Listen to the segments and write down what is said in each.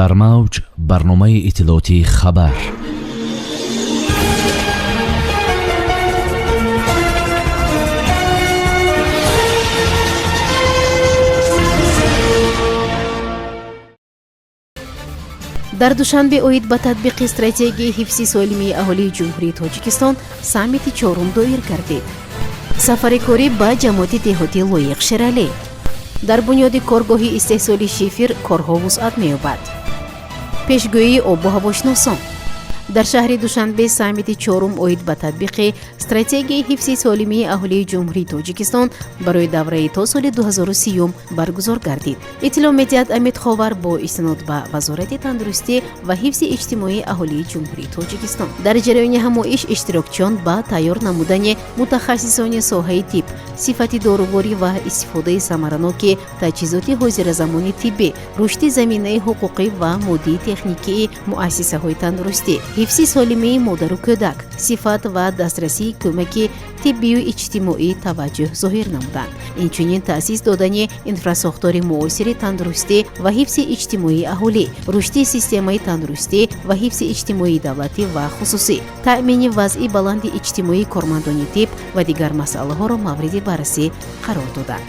Дар мавҷ барномаи иттилоотии «Хабар». Дар Душанбе оид ба татбиқи стратегияи ҳифзи солимии аҳолии Ҷумҳурии Тоҷикистон саммити чорум доир гардид. Сафари корӣ ба ҷамоати деҳоти Лоиқ Шералӣ. Дар бунёди коргоҳи истеҳсоли шифер корҳо вусъат меёбад. Пешгӯии обу ҳавошиносон. Дар шаҳри Душанбе саммити чорум оид ба татбиқи стратегияи ҳифзи солимии аҳолии Ҷумҳурии Тоҷикистон барои давраи то соли 2030 баргузор гардид, иттилоъ медиҳад Амид Ховар бо истинод ба Вазорати тандурустӣ ва ҳифзи иҷтимоии аҳолии Ҷумҳурии Тоҷикистон. Дар ҷараёни ҳамоиш иштирокчиён ба тайёр намудани мутахассисони соҳаи тиб, сифати доруворӣ ва истифодаи самараноки таҷҳизоти ҳозиразамони тиббӣ, рушди заминаи ҳуқуқӣ ва моддии техникии муассисаҳои тандурустӣ, ҳифзи солимии модару кӯдак, сифат ва дастрасии кӯмаки тиббию иҷтимоӣ таваҷҷӯҳ зоҳир намуданд. Инчунин таъсис додани инфрасохтори муосири тандурустӣ ва ҳифзи иҷтимоии аҳолӣ, рушди системаи тандурустӣ ва ҳифзи иҷтимоии давлатӣ ва хусусӣ, таъмини вазъи баланди иҷтимоии кормандони тиб ва дигар масъалаҳоро мавриди баррасӣ қарор доданд.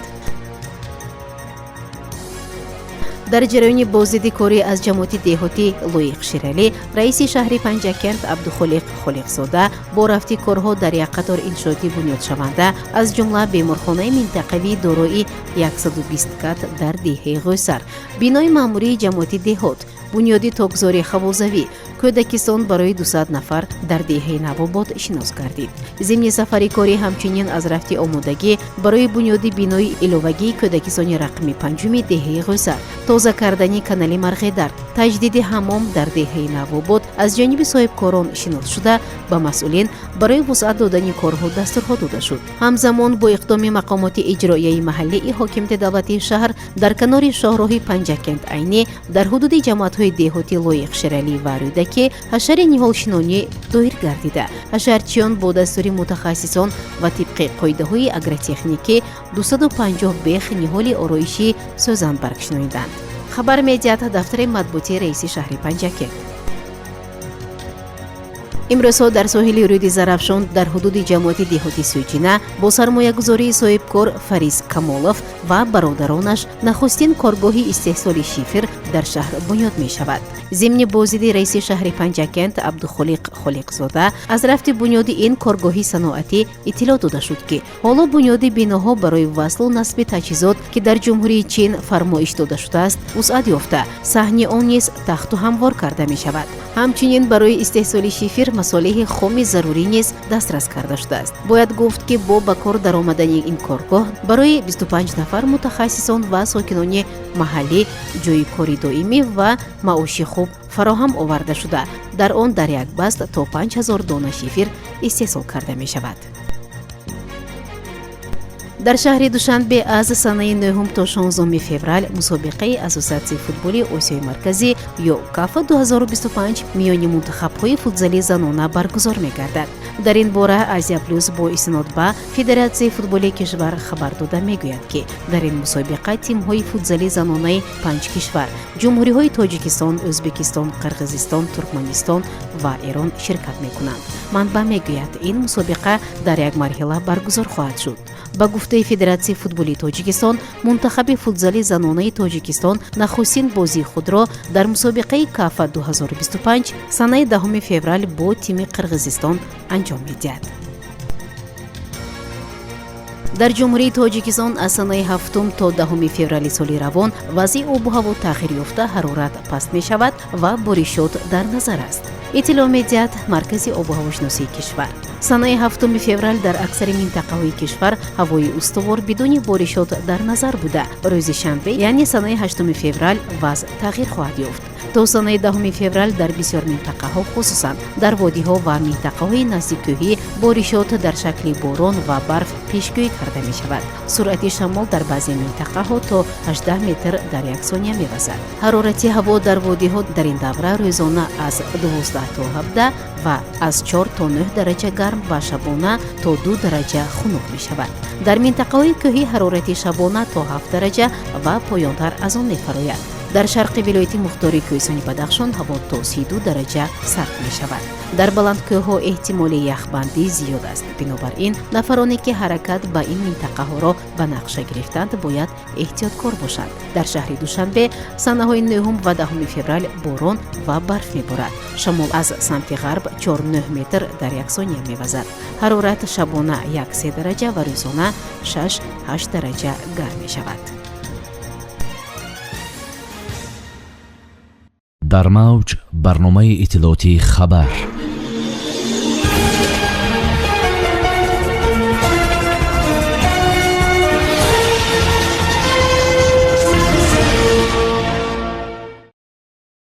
Дар ҷараёни боздиди корӣ аз ҷамоати деҳоти Лоиқ Шералӣ раиси шаҳри Панҷакент Абдухолиқ Холиқзода бо рафти корҳо дар як қатор иншооти бунёдшаванда, аз ҷумла беморхонаи минтақавии дорои 120 кат дар деҳаи Ғӯсар, бинои маъмурии ҷамоати деҳот, бунёди токзори ҳавозавӣ, кӯдакистон барои 200 нафар дар деҳаи Навобод шинос гардид. Зимни сафари корӣ ҳамчунин аз рафти омодагӣ барои бунёди бинои иловагии кӯдакистони рақами панҷуми деҳаи Ғӯсар, тоза кардани канали Марғедар, таҷдиди ҳаммом дар деҳаи Навобод аз ҷониби соҳибкорон шинос шуда, ба масъулин барои вусъат додани корҳо дастурҳо дода шуд. Ҳамзамон бо иқдоми мақомоти иҷроияи маҳаллии ҳокимияти давлатии шаҳр дар канори шоҳроҳи Панҷакент Айнӣ дар ҳудуди ҷамоатҳои деҳоти Лоиқ Шералӣ ва Рӯдакӣ ҳашари ниҳолшинонӣ доир гардида, ҳашарчиён бо дастури мутахассисон ва тибқи қоидаҳои агротехникӣ 250 бех ниҳоли ороишии сӯзанбарг шинониданд, хабар медиҳад дафтари матбуотии раиси шаҳри Панҷакент. Имрӯзҳо дар соҳили рӯди Зарафшон дар ҳудуди ҷамоати деҳоти Сӯҷина бо сармоягузории соҳибкор Фариз Камолов ва бародаронаш нахустин коргоҳи истеҳсоли шифер дар шаҳр бунёд мешавад. Зимни боздиди раиси шаҳри Панҷакент Абдухолиқ Холиқзода аз рафти бунёди ин коргоҳи саноатӣ иттилоъ дода шуд, ки ҳоло бунёди биноҳо барои васлу насби таҷҳизот, ки дар Ҷумҳурии Чин фармоиш дода шудааст, вусъат ёфта, саҳни он низ тахту ҳамвор карда мешавад. Ҳамчунин барои истеҳсоли шифер масолеҳи хоми зарурӣ низ дастрас карда шудааст. Бояд гуфт, ки бо ба кор даромадани ин коргоҳ барои 25 нафар мутахассисон ва сокинони маҳаллӣ ҷойи кори доимӣ ва маоши хуб фароҳам оварда шуда, дар он дар як баст то 5000 дона шифер истеҳсол карда мешавад. Дар шаҳри Душанбе аз санаи 9 то 16 феврал мусобиқаи Ассотсиатсияи футболи Осиёи Марказӣ ё КАФА 2025 миёни мунтахабҳои футзали занона баргузор мегардад. Дар ин бора Азия Плюс бо истинод ба Федератсияи футболи кишвар хабар дода мегӯяд, ки дар ин мусобиқа тимҳои футзали занонаи панҷ кишвар: ҷумҳуриҳои Тоҷикистон, Ӯзбекистон, Қирғизистон, Туркманистон ва Эрон ширкат мекунанд. Манбаъ мегӯяд, ин мусобиқа дар як марҳила баргузор хоҳад шуд. Ба гуфтаи Федератсияи футболи Тоҷикистон, мунтахаби футзали занонаи Тоҷикистон нахустин бозии худро дар мусобиқаи КАФА 2025 санаи 10 феврал бо тими Қирғизистон анҷом медиҳад. Дар Ҷумҳурии Тоҷикистон аз санаи 7 то 10 феврали соли равон вазъи обу ҳаво тағйир ёфта, ҳарорат паст мешавад ва боришот дар назар аст, иттилоъ медиҳад Маркази обу ҳавошиносии кишвар. Санаи 7 феврал дар аксари минтақаҳои кишвар ҳавои устувор бидуни боришот дар назар буда, рӯзи шанбе, яъне санаи 8 феврал, вазъ тағйир хоҳад ёфт. То санаи 10 феврал дар бисёр минтақаҳо, хусусан дар водиҳо ва минтақаҳои наздиккӯҳӣ, боришот дар шакли борон ва барф пешгӯӣ карда мешавад. Суръати шамол дар баъзе минтақаҳо то 18 метр дар як сония мевазад. Ҳарорати ҳаво дар водиҳо дар ин давра рӯзона аз 12 то 17 ва аз 4 то 9 дараҷа гарм ва шабона то 2 дараҷа хунук мешавад. Дар минтақаҳои кӯҳӣ ҳарорати шабона то 7 дараҷа ва поёнтар аз он мефарояд. Дар шарқи вилояти мухтори Кӯҳистони Бадахшон ҳаво то 32 дараҷа сард мешавад. Дар баландкӯҳҳо эҳтимоли яхбандӣ зиёд аст. Бинобар ин нафароне, ки ҳаракат ба ин минтақаҳоро ба нақша гирифтанд, бояд эҳтиёткор бошанд. Дар шаҳри Душанбе санаҳои 9 ва 10 феврал борон ва барф меборад. Шамол аз самти ғарб 4-9 метр дар як сония мевазад. Ҳарорат шабона 1-3 дараҷа ва рӯзона 6-8 дараҷа гарм мешавад. Дар мавҷ барномаи иттилоотии «Хабар».